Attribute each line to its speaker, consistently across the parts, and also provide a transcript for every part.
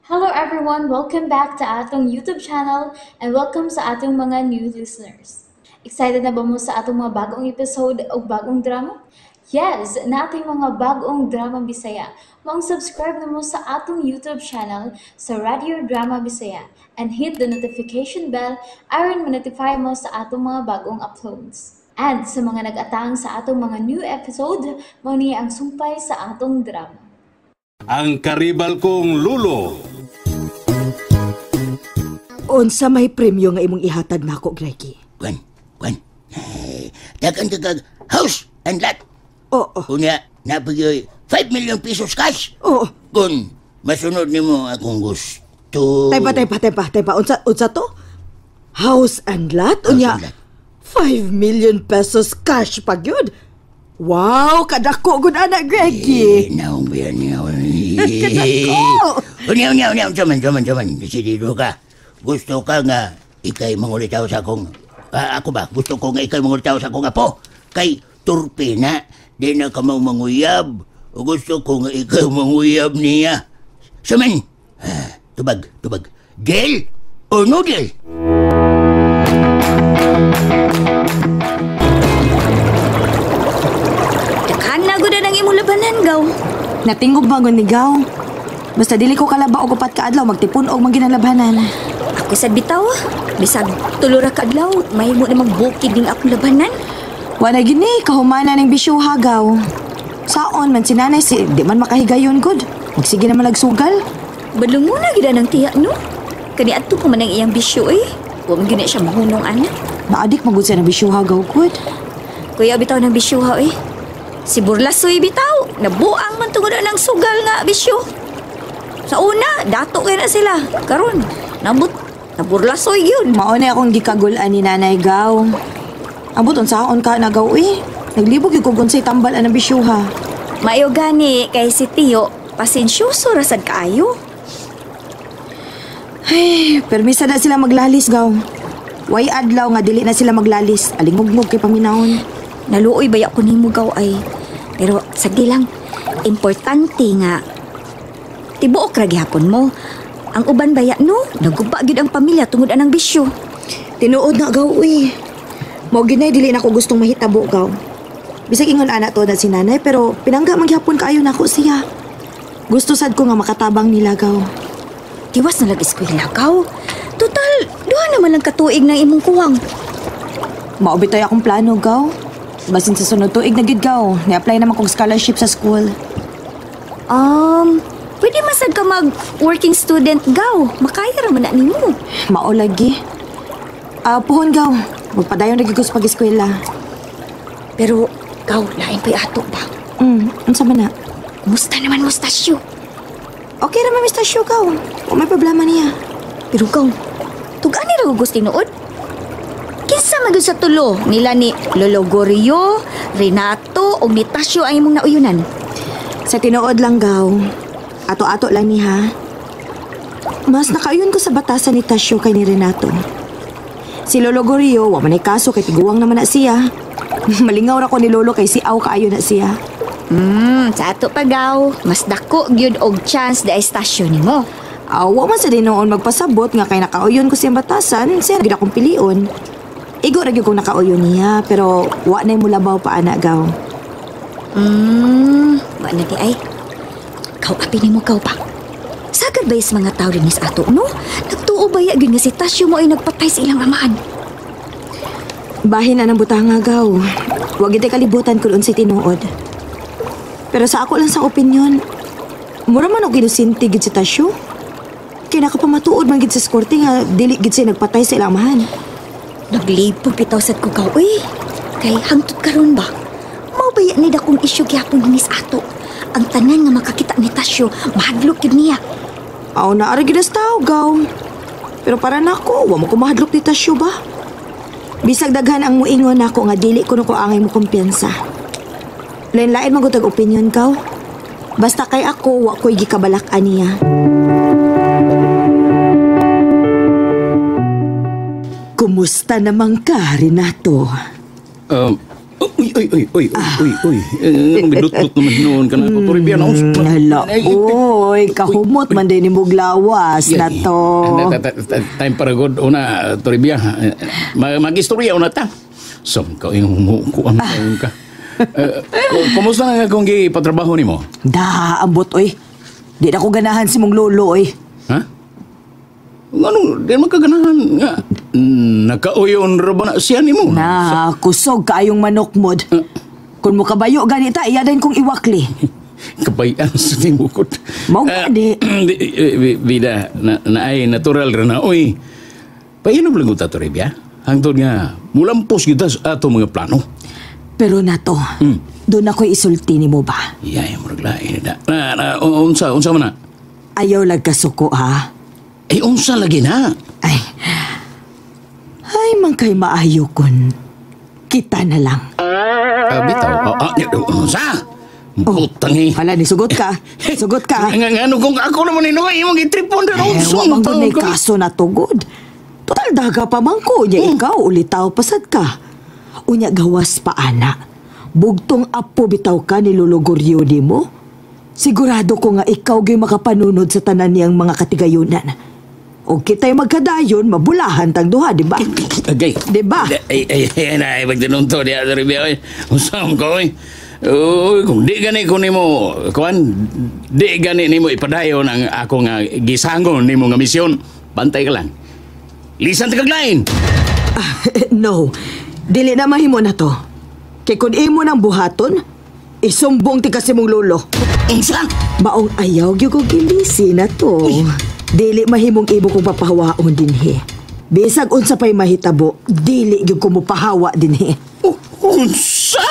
Speaker 1: Hello everyone! Welcome back to atong YouTube channel and welcome sa atong mga new listeners. Excited na ba mo sa atong mga bagong episode o bagong drama? Yes! Nating mga bagong drama Bisaya. Maong subscribe na mo sa atong YouTube channel sa Radio Drama Bisaya and hit the notification bell aron ma-notify mo sa atong mga bagong uploads. And sa mga nag-atang sa atong mga new episode, mao ni ang sumpay sa atong drama.
Speaker 2: Ang karibal kong lulo.
Speaker 3: Unsa may premyo nga imong ihatag nako, Greggy?
Speaker 4: Kwan, kwan. Tagan tagag house and lot.
Speaker 3: Oo.
Speaker 4: Unya, napagyoy 5 million pesos cash.
Speaker 3: Oo.
Speaker 4: Kung masunod nimo akong gusto.
Speaker 3: Taypa, taypa, taypa, taypa. Unsa to? House and lot? Unya,
Speaker 4: House and lot.
Speaker 3: 5 million pesos cash pag yun. Wow, kadako gud ana, Greggy.
Speaker 4: Eh, naong ba yan niya?
Speaker 3: Kadako!
Speaker 4: Unya, unya, unya. Unsa man, unsa man, unsa man. Desidido ka. Gusto ka nga ikay mangulitaw sa akong... ako ba? Gusto ko nga ikay mangulitaw sa akong apo. Kay turpe na. Di na ka manguyab. Gusto ko nga ikaw manguyab niya. Saman, tubag, tubag. Deal or no deal?
Speaker 5: Daghan na gud ang imong labanan, gaw.
Speaker 6: Natingog ba ni gaw? Basta dili ko kalaba og upat ka adlaw magtipon og manginalabhanan.
Speaker 5: Ako sad bitaw. Bisag tulo ra ka adlaw, mahimo na magbukid ning akong labanan.
Speaker 6: Wa na gini kahumana ning bisyo hagaw. Saon man si nanay si di man makahigayon gud. Magsige na man lagsugal.
Speaker 5: Badlong mo na gid ang tiya no. Kani adto pa man ang iyang bisyo eh. Wa man gyud na siya mahunong ana.
Speaker 6: Naadik magud siya ng bisyo hagaw gud.
Speaker 5: Kuya bitaw ng bisyo ha eh. Si Burlasoy bitaw, nabuang man tungod ng sugal nga bisyo. Sa una, dato kay na sila. Karon, nabot naburlasoy yun.
Speaker 6: Mao na akong gikagul-an ni nanay gaw. Ambot unsaon ka nagaw eh. Naglibog gyud kog unsay tambal anang bisyo ha.
Speaker 5: Maayo gani kay si Tiyo, pasensyoso ra sad kaayo.
Speaker 6: Ay, permisa na sila maglalis gaw. Way adlaw nga dili na sila maglalis. Alingugmog kay paminawon.
Speaker 5: Naluoy baya ko nimo gaw ay. Pero sagdi lang, importante nga tibuok ra gihapon mo. Ang uban baya no, naguba gyud ang pamilya tungod anang bisyo.
Speaker 6: Tinuod na gaw uy. Mao ginay dili na ko gustong mahitabo gaw. Bisag ingon ana to na si nanay pero pinangga man gihapon kaayo nako siya. Gusto sad ko nga makatabang nila gaw.
Speaker 5: Tiwas na lag eskwela gaw. Total, duha naman lang katuig ng imong kuwang.
Speaker 6: Mao bitay akong plano gaw. Basin sa sunod tuig na gid gaw. Ni-apply naman kog scholarship sa school.
Speaker 5: Pwede masad ka mag working student gaw. Makaya ra man na nimo.
Speaker 6: Mao lagi. Puhon gaw. Magpadayon na gid ko sa pag-eskwela.
Speaker 5: Pero gaw, lain pa'y ato ba?
Speaker 6: Unsa man na?
Speaker 5: Musta naman mustasyo?
Speaker 6: Okay ra man mustasyo gaw. Wa may problema niya.
Speaker 5: Pero gaw, tug-ani ra gusto tinuod? Kinsa man gyud sa tulo nila ni Lolo Gorio, Renato ug ni Tasyo ang imong nauyunan?
Speaker 6: Sa tinuod lang gaw. Ato-ato lang ni ha. Mas nakauyon ko sa batasan ni Tasyo kay ni Renato. Si Lolo Gorio, wa man ay kaso kay tiguang naman na siya. Malingaw ra ko ni Lolo kay si aw kaayo na siya.
Speaker 5: Sa ato pa gaw, mas dako gyud og chance di ay stasyon nimo.
Speaker 6: Aw, wa man sa dinoon magpasabot nga kay nakauyon ko siyang batasan, siya gyud akong pilion. Igo ra gyud kong nakauyon niya, pero wa nay mulabaw pa ana gaw.
Speaker 5: Wa na di ay. Kaw api nimo kaw pa. Sagad ba is mga tao rin sa ato, no? Nagtuo ba ya gyud nga si Tasyo mo ay nagpatay sa ilang amahan?
Speaker 6: Bahin na ng butanga gaw. Wa gyud kalibutan kun unsay tinuod. Pero sa ako lang sa opinyon, mura man og inosente gid si Tasyo. Kay nakapamatuod man gid sa korte nga dili gid siya nagpatay sa ilang amahan.
Speaker 5: Naglibog bitaw sad ko gaw, uy. Kay hangtod karon ba? Mao ba ya ni dakong isyu gyapon dinhi sa ato? Ang tanan nga makakita ni Tasyo, mahadlok gyud niya.
Speaker 6: Aw, naara gyud sa tao, gaw. Pero para nako, wa mo ko mahadlok ni Tasyo ba? Bisag daghan ang muingon nako nga dili kuno ko angay mo kumpiyansa. Lain-lain man gud tag opinion kaw. Basta kay ako, wa ko'y gikabalak-an niya.
Speaker 3: Kumusta naman ka, Renato?
Speaker 2: Uy, uy, uy, uy, uy, uy. Anong gidut-dut naman noon ka na? Toribia na.
Speaker 3: Hala, uy, kahumot man din ni muglawas na to.
Speaker 2: Time para good. Una, Toribia. Mag-istorya una ta. So, ikaw yung humukuan ka. Kumusta na nga kung gipatrabaho ni mo?
Speaker 3: Da, ambot, uy. Di na ko ganahan si mong lolo, uy.
Speaker 2: Ha? Ano, di man kaganahan nga. Nakauyon ra ba na siya ni mo?
Speaker 3: Na, kusog kaayong manok mod. Kung mo kabayo ganita, iya din kong iwakli.
Speaker 2: Kabayan sa timukot.
Speaker 3: Mao gani.
Speaker 2: Bida, na ay natural ra na, uy. Painom lang ko ta, Toribia. Hangtod nga, mulampos kita sa ato mga plano.
Speaker 3: Pero na to, doon ako'y isulti ni mo ba?
Speaker 2: Iyay, murag lain na. Unsa man na?
Speaker 3: Ayaw lag kasuko, ha?
Speaker 2: Ay, unsa lagi na?
Speaker 3: Ay, ay man kay maayo kun. Kita na lang.
Speaker 2: Bitaw, unsa? Putang eh.
Speaker 3: Hala, ni sugot ka. Sugot ka.
Speaker 2: Nga, ano kung ako naman inuwi, imong itripon na.
Speaker 3: Eh, wa man gunay kaso na tugod. Total, daga pa man ko. Unya ikaw, ulitaw pasad ka. Unya gawas pa, ana. Bugtong apo bitaw ka ni Lolo Goryo di mo. Sigurado ko nga ikaw gay makapanunod sa tanan niyang mga katigayunan. O kita'y magkadayon, mabulahan tang duha, di ba?
Speaker 2: Okay.
Speaker 3: Di ba?
Speaker 2: Ay, ay, ay, ay, pagtinunto diya, Toribia, oy. Usam ko, oy. Uy, kung di gani ko nimo, kuan, di gani nimo ipadayon ang ako nga gisangon nimo nga misyon. Bantay ka lang. Lisan ta kag lain.
Speaker 3: No, dili na mahimo na to. Kay kung imo nang buhaton, isumbong ti kasi mong lolo.
Speaker 4: Unsa?
Speaker 3: Maong ayaw gyud ko gilisi na to. Uy. Dili mahimong imo kong papahawaon dinhi. Bisag unsa pa'y mahitabo, dili gyud ko mopahawa dinhi.
Speaker 2: Unsa?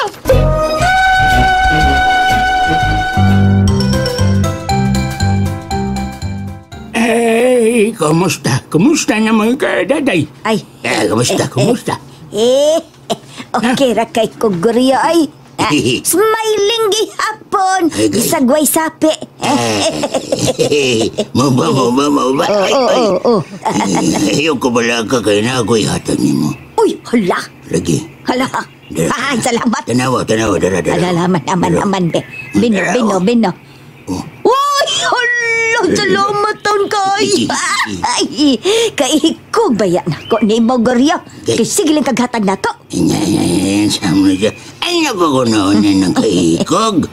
Speaker 4: Hey, kumusta? Kumusta naman ka, daday?
Speaker 5: Ay.
Speaker 4: Kumusta? Kumusta?
Speaker 5: Okay ra kay Kuguryo, ay. Smiling gihapon. Bisagway sapi.
Speaker 4: Mo ba?
Speaker 5: Oo.
Speaker 4: Ayaw ko bala ka kay na ako'y hatag nimo.
Speaker 5: Uy, hala.
Speaker 4: Lagi.
Speaker 5: Hala. Ay, salamat.
Speaker 4: Tanawa, dara.
Speaker 5: Hala, aman, be. Bino. Uy, hala, salamat taon kay. Ay, kaikog baya na ko ni mo, Goryo. Kay sige lang kaghatag na to.
Speaker 4: Ay, naku ko noon ng kaikog.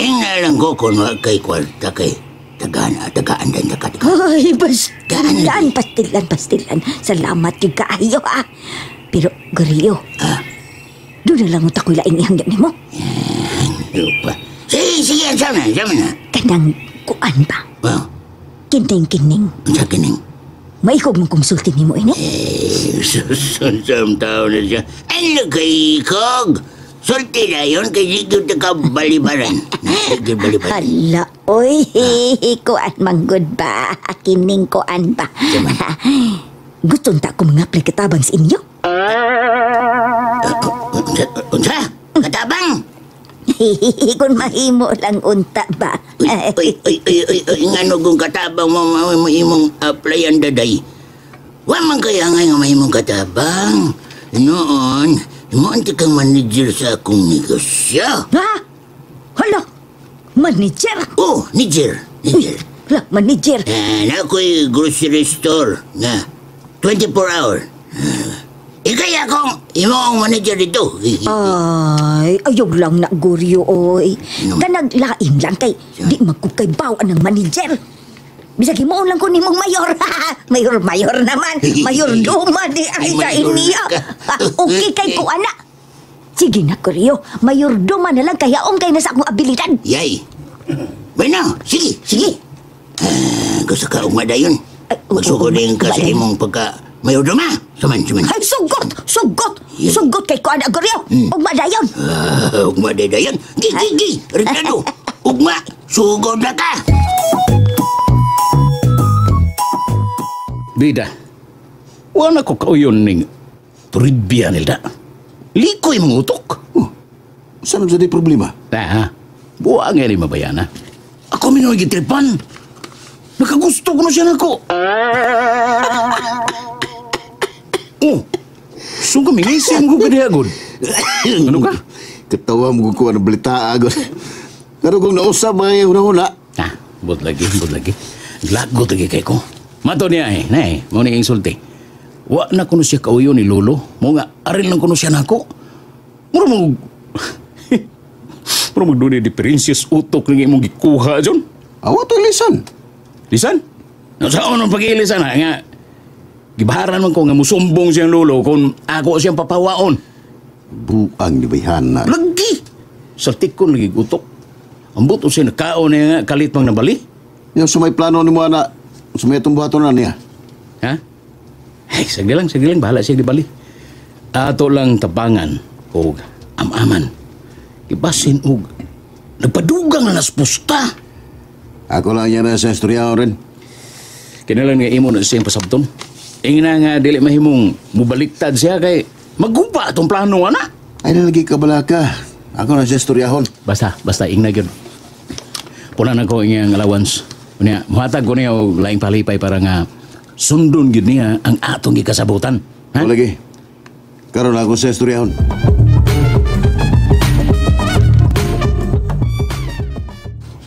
Speaker 4: Ina lang ko kung wag kay kwarta kay tagaan din tagaan.
Speaker 5: Ay, pastilan. Salamat yung kaayo, ah. Pero, Goryo, doon na lang mo tako'y laing ihangyan ni mo.
Speaker 4: Lupa. Sige, sama na.
Speaker 5: Kanang kuan ba?
Speaker 4: Oh.
Speaker 5: Kining.
Speaker 4: Unsa kining?
Speaker 5: Maikog mong konsultin ni mo, ini?
Speaker 4: Eh, susunsam taon na siya. Ay, nagkaikog! Sulti na yun, kay di ko balibaran.
Speaker 5: Hala, oy, kuan manggod ba? Kining kuan ba? Gusto nta ko mga apply katabang sa inyo?
Speaker 4: Unsa? Katabang?
Speaker 5: Kung mahimo lang unta ba?
Speaker 4: Uy, ngano kung katabang mo imong applyan daday? Wa man kaya nga mahimong katabang. Noon, mo anti kang manager sa akong negosyo.
Speaker 5: Ha? Hala, manager?
Speaker 4: Oh, manager.
Speaker 5: Uy, hala, manager.
Speaker 4: Na ako'y grocery store na 24 hour. Ikay akong imong manager dito.
Speaker 5: Ay, ayaw lang na, Goryo, oy. Kanaglain lang kay, di magkukay bawaan ng manager. Bisag himuon lang ko nimong mayor. Mayor naman. Mayor duma di ay sa iniya. Okay kay ko, anak. Sige na, Goryo. Mayor duma na lang kaya kay na sa akong abilidad.
Speaker 4: Yay. Bueno, sige. Gusto ka umadayon. Magsuko din ka sa imong pagka mayor duma. Suman.
Speaker 5: Ay, sugot! Sugot kay ko, anak, Goryo. Ugma dayon.
Speaker 4: Ugma dayon. Gi. Ricardo. Ugma, sugod na ka.
Speaker 2: Bida, wala ko kauyon ning Toribia nilda. Likoy mong utok.
Speaker 7: Oh, saan sa di problema?
Speaker 2: Buwa nga ni mabayana. Ako minoy gitripan. Nakagusto ko na siya nako. Oh, so kami ngising ko kadihagod. Ano ka?
Speaker 7: Katawa mo ko ang balita agad. Pero kung nausap mga huna-huna,
Speaker 2: Ah, but lagi, but lagi. Lagot lagi kay ko. Mato niya eh, nay, mo ni insulti. Wa na kuno siya kauyo ni Lolo. Mo nga, aril lang kuno siya nako. Mura mo, mura mo doon diferensyas utok nga imong gikuha, John.
Speaker 7: Awa to lisan.
Speaker 2: Lisan? No, saan ang pag-iilisan ha? Nga, gibaharan man ko nga musumbong siyang lolo kung ako siyang papawaon.
Speaker 7: Buang ni bayhana.
Speaker 2: Lagi! Sa tikon lagi utok. Ang buto siya nakaon niya nga kalit mang nabali.
Speaker 7: Yung sumay plano ni mo na, sumay itong buhaton na niya.
Speaker 2: Ha? Hey, sige lang, sige lang. Bahala siya di bali. Ato lang tabangan og amaman. Ibasin og nagpadugang na naspusta.
Speaker 7: Ako lang yan na sa istorya rin.
Speaker 2: Kinalan nga imo na siyang pasabton. Ingna nga dili mahimong mubaliktad siya kay maguba atong plano ana.
Speaker 7: Ay nalagi ka balaka. Ako na sa istoryahon.
Speaker 2: Basta, basta ingna gyud. Puna na ko iyang allowance. Unya, muhatag ko niya og laing palipay para nga sundon gyud niya ang atong gikasabutan. Ha?
Speaker 7: Ha? Lagi. Karon ako sa istoryahon.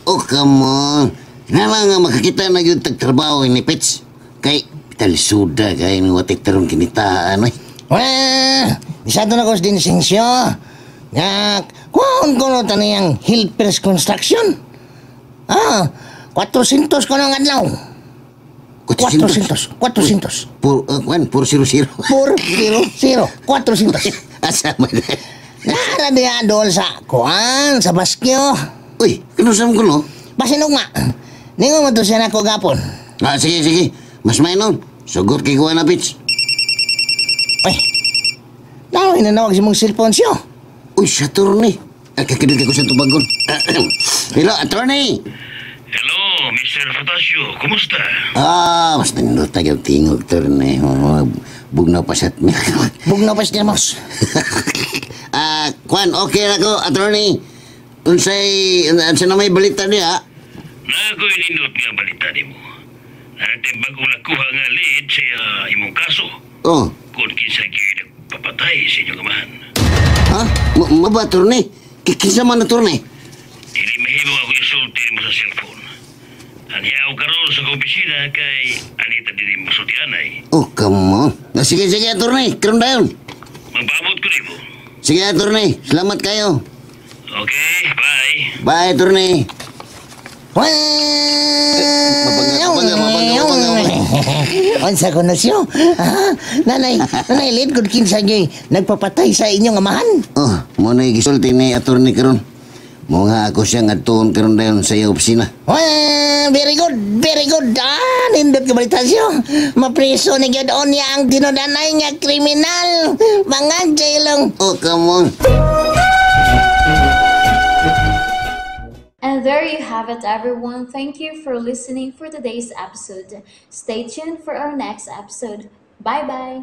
Speaker 4: Oh, come on. Nala nga makakita na yung tagtrabaho ni Pets. Kay, talisuda kay ni watik tarong kinitaan, eh.
Speaker 8: Wah, isado na ko sa dinisensyo. Nga, kuhaon ko no tanayang Helpers Construction. Ah, 400 ko ng adlaw. 400, 400.
Speaker 4: Pur, kwan, pur zero zero.
Speaker 8: 4, 0, 0, 400.
Speaker 4: Asa man.
Speaker 8: Nara diya dool sa kuan, sa Baskyo.
Speaker 4: Uy, kinusam ko no?
Speaker 8: Basin ugma. Ningon mo to siya nako gapon.
Speaker 4: Ah, sige, sige. Mas may nun. Sugot kay kuha na, Pets.
Speaker 8: Uy, lalo inanawag si mong cellphone siyo.
Speaker 4: Uy, sa attorney. Ah, kakidil ko sa tubagon. Hello, attorney.
Speaker 9: Hello, Mr. Fatasio. Kumusta?
Speaker 4: Ah, mas nindot tayo tingog, attorney. Oh, bugnaw pa sa
Speaker 8: Bugnaw pa siya, mos.
Speaker 4: Ah, Kwan, okay na ko, attorney. Unsay, unsa na may balita niya?
Speaker 9: Nakoy nindot nga balita nimo. Natin bagong nakuha nga lead sa imong kaso.
Speaker 4: Oh,
Speaker 9: Kung kinsa gyud nagpapatay sa inyong amahan.
Speaker 4: ha? Maba, attorney? Kinsa man, attorney?
Speaker 9: Dili mahimo ako isulti mo sa cellphone. Anhiyaw karon sa akong opisina kay anita din mo sultianay.
Speaker 4: Oh, come on. Ah, sige, sige, attorney. Karon dayon.
Speaker 9: Magpaabot ko nimo.
Speaker 4: Sige, attorney. Salamat kayo.
Speaker 9: Okay, bye.
Speaker 4: Bye, attorney.
Speaker 8: Mabanga,
Speaker 4: mabanga, mabanga, mabanga.
Speaker 8: Unsa ko na siyo? Ah, nanay, nanay, lead good kinsa gyud nagpapatay sa inyong amahan.
Speaker 4: Oh, mo na gisulti ni attorney karon. Mo nga ako siyang adtuon karon dayon sa iyang opisina.
Speaker 8: Wah, very good, very good. Ah, nindot ka balita siyo. Mapriso ni gyud niya ang tinudanay nga kriminal. Mga jailong.
Speaker 4: Oh, come on.
Speaker 1: And there you have it, everyone. Thank you for listening for today's episode. Stay tuned for our next episode. Bye bye.